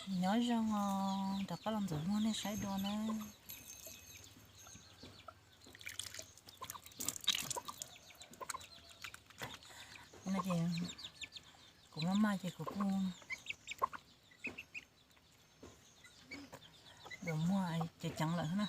Nyob zoo os, rov qab los ntxuav muag nej saib dua na. No ces kuv maj maj ces kuv kuj ntxuav muag ceev ceev lawm na.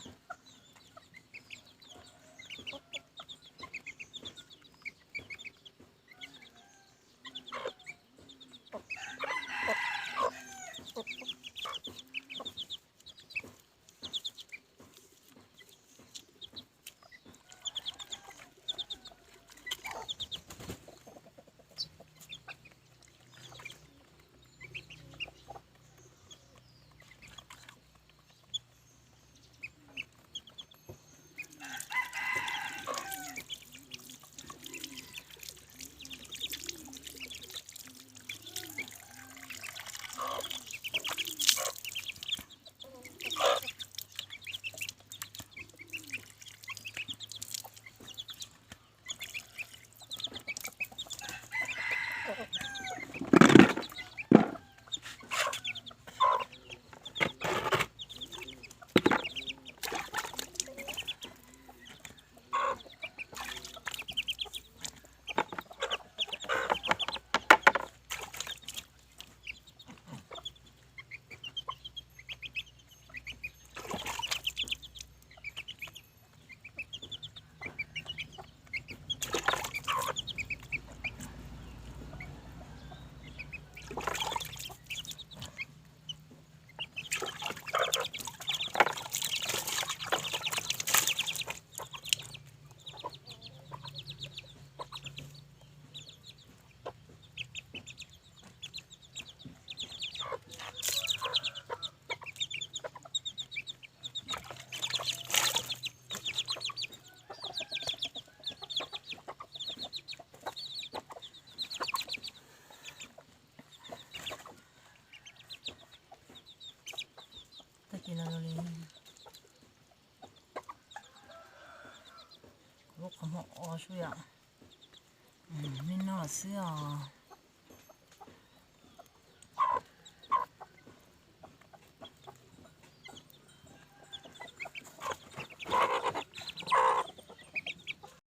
Tag kis no li kuv lub qhov muag o xwb yom. Nej noj xwb os.